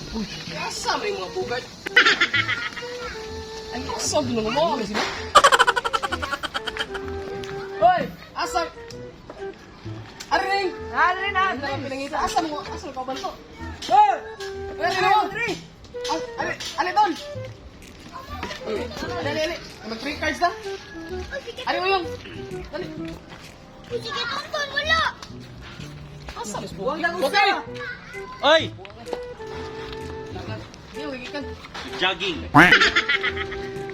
Asa may mga bugart? Ay, asa doon nga mo sila? Hoy, asa? Aring! Ari na! Ano ang pinangita? Asa mo? Asa ka banto? Hoy! Ari na mo! Ali, ali tol! Ali, ali, ali. Mag-free cards na. Ari mo yung. Dali. Sige, tonton, wala. Asa mas buwang? Okay! Oy! Hindi, huwag ikan. Jogging.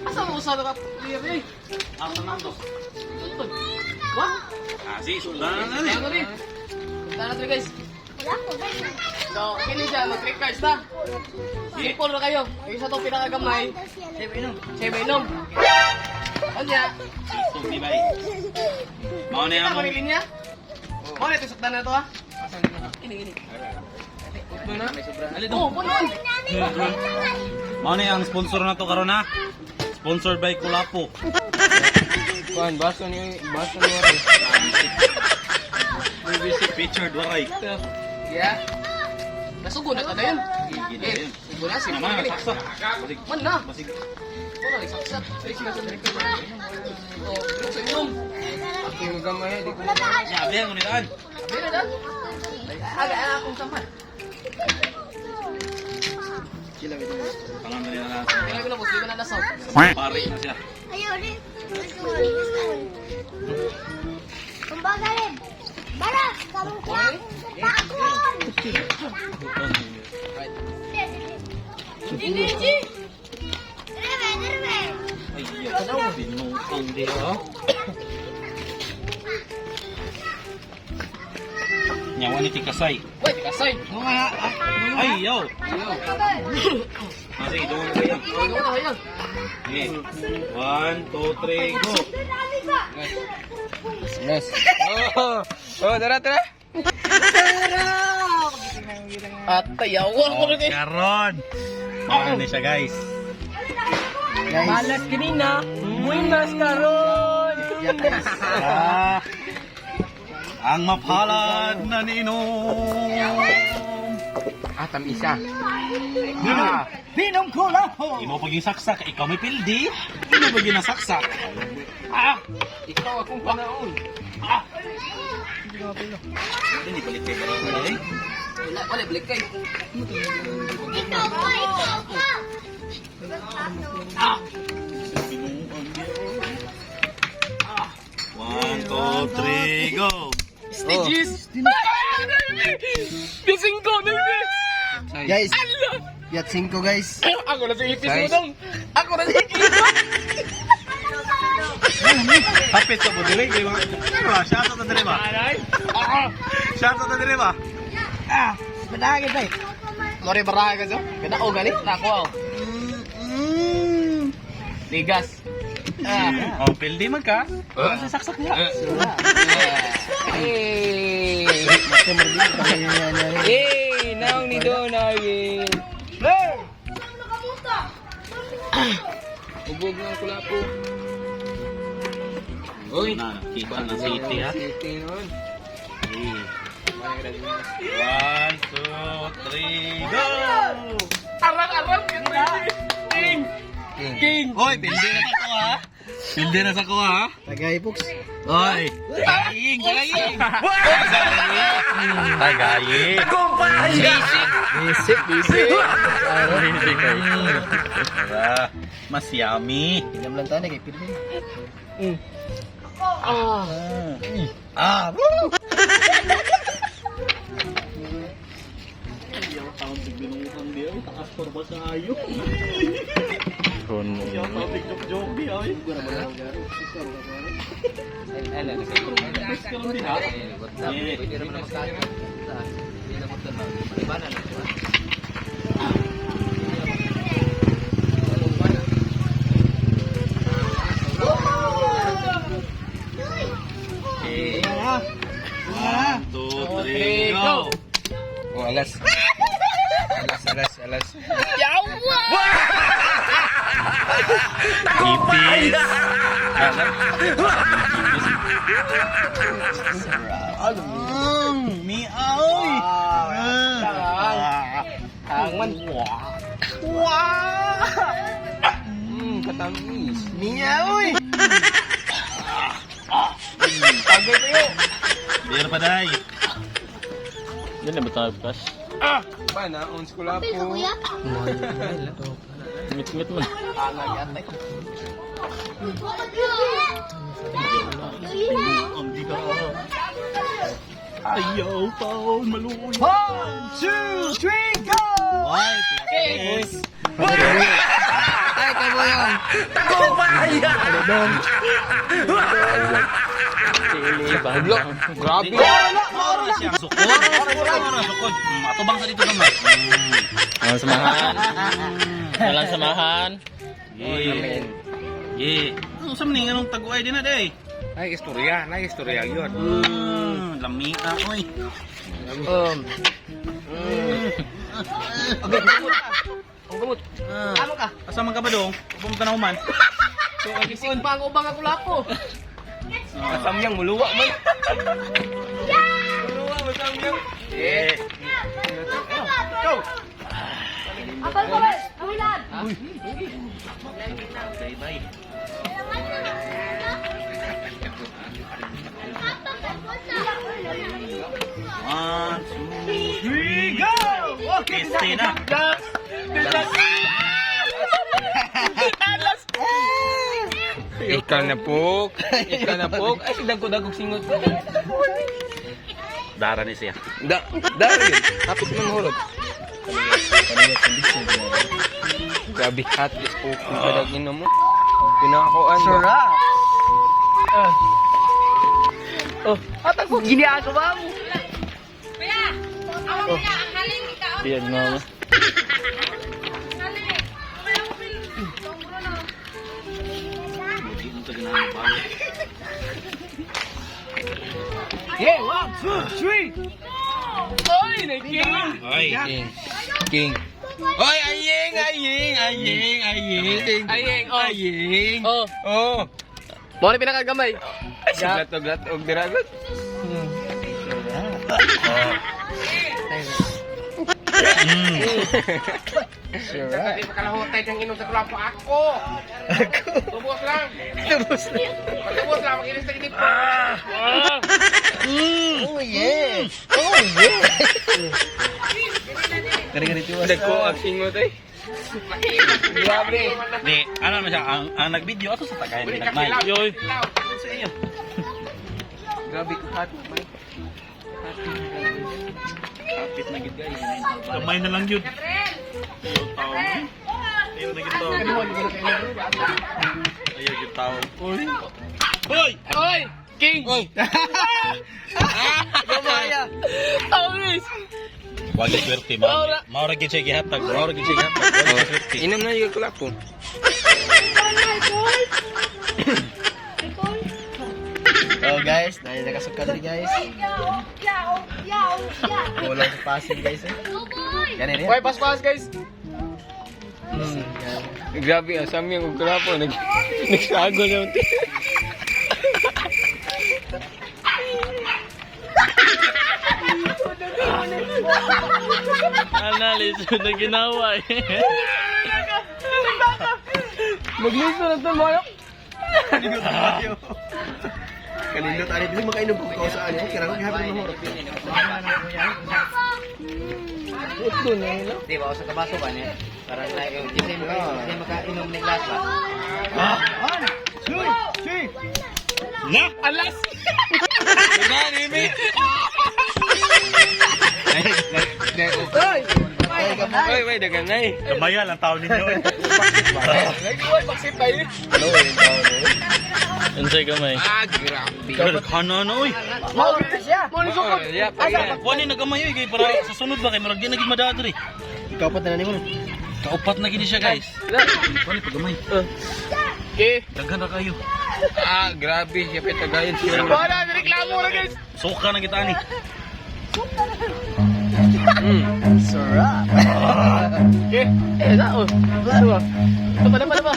Asa mo usado ka? Player eh. Ah, Fernando. Tuntun. Wah! Ah, si, sundan na na Ano rin? Sundan na to, guys. Wala ko, guys. So, kini siya, mag-trick cards na. Simple na kayo. Yung isa itong pinakagamay. Siya may inom. Ano niya? Tubibay. Mao na Kita yung ko ni linya. Mo na ito, sukdan na to ha. Kini, kini. Oh, punon. Mao na ang sponsor na to karon ha. Sponsored by Kulapo. Kuan, baso ni, baso ni Waray. Featured waray. Yeah. Nasugo na ka na yun. Eh, sugo na, simple Naman kini. saksak. Basig. Man na. Basig. Wala, nagsaksak. Oh, sa inom. Ako yung gamay, di ko. Sabi ang unitaan. Sabi na dan. Aga, aga akong saman. Tangan na nila na. Kaya ko na, boss, di ko na nasaw. Pare na siya. Ayaw rin. Kumbaga rin. Bara, kamong kuha akong takon. Dirbe, dirbe. Ay, iya. Binukang di ha. Nyawa ni Tikasay. Wait, kasay. Ay, yo. Ah, sige, doon na kayo. Ano na kayo? Okay. One, two, three, go. Yes. Oh, oh, tara, tara. At tayawan ko rin eh. Karon. Mao na siya, guys. Malas kanina, buenas karon. Ah, ang mapalad na ninom. Ah, tamisa. Ah, Ninom ko lapo. Imo pag saksak, ikaw may pildi. Imo pag ginasaksak. Ah, Ikaw akong panaon. ah. Hindi balik kay karon eh. Wala, wala, balik kayo. Ikaw pa, ikaw pa. One, two, three, go. Stitches! Gising ko, nene! Guys, yat 5 guys. Ako na sa ipis mo Guys. dong! Ako na sa ipis mo! Hapit sa budili kay mga. Ano, shout out na dire ba? Ah! Shout out na dire ba? Padagin tay. Lori baraha ka so? Ganda ko gani? Nako aw. Ligas. Ah. Oh, pildi man ka. Sa saksak niya. Hey! Hey, naong ni Donagin. Ubog ng kulapo. Uy, Na, kita na city ha. City noon. Eh. One, two, three, go! Arang arang King. King. Hoy, pildi na sa kuha. Pildi na sa kuha. ha? Tagay box. Hoy. Tagaying, tagaying. Tagaying. Basic, basic. Basic ay. Diba? Mas yummy. Ilam lang tayo kay pildi. Ah. Ah, woo! Pwede naman magkano. Hindi na magkano. Iba na lang. One, two, three, go! Oh, alas. Alas, alas, alas. Yawa! Ipis! Mi aoy! Ah. Tang man. Katamis. Mia, uy! Tagay tayo. Beer pa day. Hindi na ba tayo bukas? Pa na, on school Pil ka, kuya. Ngit-ngit mo. Angay atay. Ayaw pa, maluoy. One, two, three, go! Ay, yes. Ay, kamo yun. Grabe. Siya ang sukod. Maura sukod. Atubang sa dito naman. Walang samahan. Walang samahan. Yeah. Yeah. Ano sa maning anong taguay din na day? Ay, istorya. Ay, istorya yun. Lami ka oy. Ang gamot. Tama ka. Asa man ka ba dong? Pumunta na human. Gising pa ang ubang ako lapo. Kasamyang, muluwa man. Muluwa, masamyang. Yeah. Go! Apal ko ba? Awilan! Bye bye. One, two, Three, go! Okay, este na. Ikaw na po. Ikaw na po. Ay, sigdag ko dagog singot ko. Dara ni siya. Da, dari. Hapit man hurot. Grabe hat is po kung kadag ino mo. Pinakuan ba? Sarap! Oh, atang ko ginagawa mo. Yan nga ba? Yeah, one, two, three! Oy, nagking. Ay. King. King. Oy, aying, aying, aying, aying. Aying, oh. Aying. Oh, Oh. mo ni pinakagamay. Ay, siglat og lat og diragot. Sarap! Makalahutay kang inom sa kulapo ako. Tubos lang. Tapos na. Tubos lang mag-ilis na gid. Oh, yeah! Oh, yeah! Kari-kari Dagko ang singot eh. Grabe. Di, ano naman siya, ang nag-video ato sa tagayan ni nagmay. Yoy. Sa iyo. Grabe ko hat. Kapit na gid guys. Kamay na lang yun. Ayaw tao. Ayaw na gid tao. Ayaw gid tao. Uy. Hoy! Oy, king. Oy. Gamaya! Tauris. Wag gyud swerte mao. Mao ra gid siya gihatag. Mao ra gid siya gihatag. Wag gyud swerte. Inom na yung kulapo. Oh, guys, dahil nakasukad rin, guys. Kulang sa passing, guys. Eh. Ganun Oy, pas-pas guys. Grabe ang samyang og kulapo nag nagsago na unti. Analysis na ginawa eh. Magliso na to mo. Kanindot, ani dili makainom ko sa ano, kira ko gihapon mo. Di ba sa kabaso ba niya? Parang na yung kasi mo kasi makainom ng glass ba. One, two, three. Na! Alas. Ay, gamay. Oy, oy, dagan na eh. Kamaya lang tao ninyo. eh. Oy, paksip tayo. Unsay gamay. Ah, grabe. Pero kana na oy. Mao na siya. Mo ni sukod. Yeah, pa yan. Kuha ni nagamay oy kay para sa sunod ba kay murag di na gid madadri. Ikaw pa tanan nimo. Kaupat na gid siya guys. Kuha ni pagamay. Okay. Daghan ra kayo. Ah, grabe. Siya pa tagayin siya. Wala, nireklamo na guys. Suka na kita ani. Sarap. Okay. Eh, na oh. Ano ba? Ito pa na pa na pa.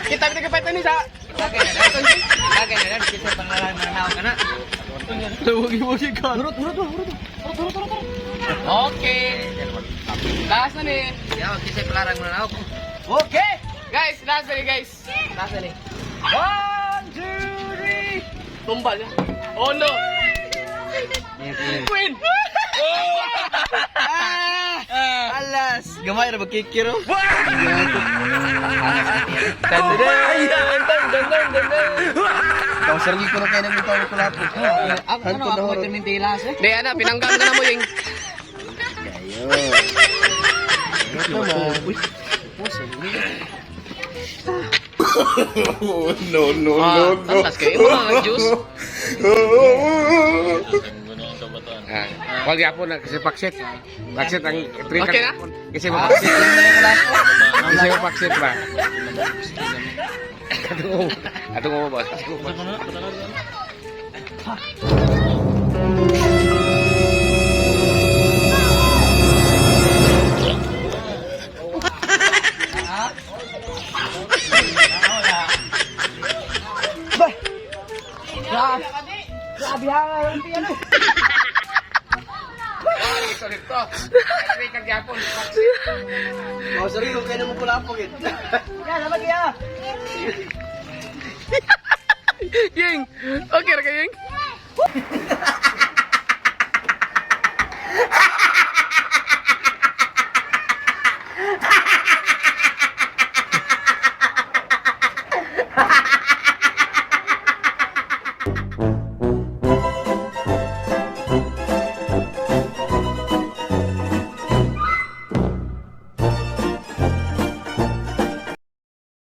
Kita kita kapit ni sa. Tagay na lang. Tagay na lang. Kasi pangalan mananaw ka na. Wagi-wagi ka. Hurot, hurot, hurot. Hurot, hurot, hurot. Okay. Last na ni. Okay! Guys, last na ni guys. Last na ni. One, two, three! Tumbal niya. Oh no. Queen. Ah! Alas! Gamay ra ba kikiro? Kausar ko na kayo ng bitaw ko lapo. Ako ano, ako may Di ana, pinanggang ka na mo yung. No, no, Ah, tantas kayo. Mga juice. Wag yapon na kasi paksit. Paksit ang three Okay na? Kasi mapaksit. Kasi mapaksit ba? Atong atong ba? Kausar ko kayo ng kulapo gid. Ying. Okay ra kayo, Ying.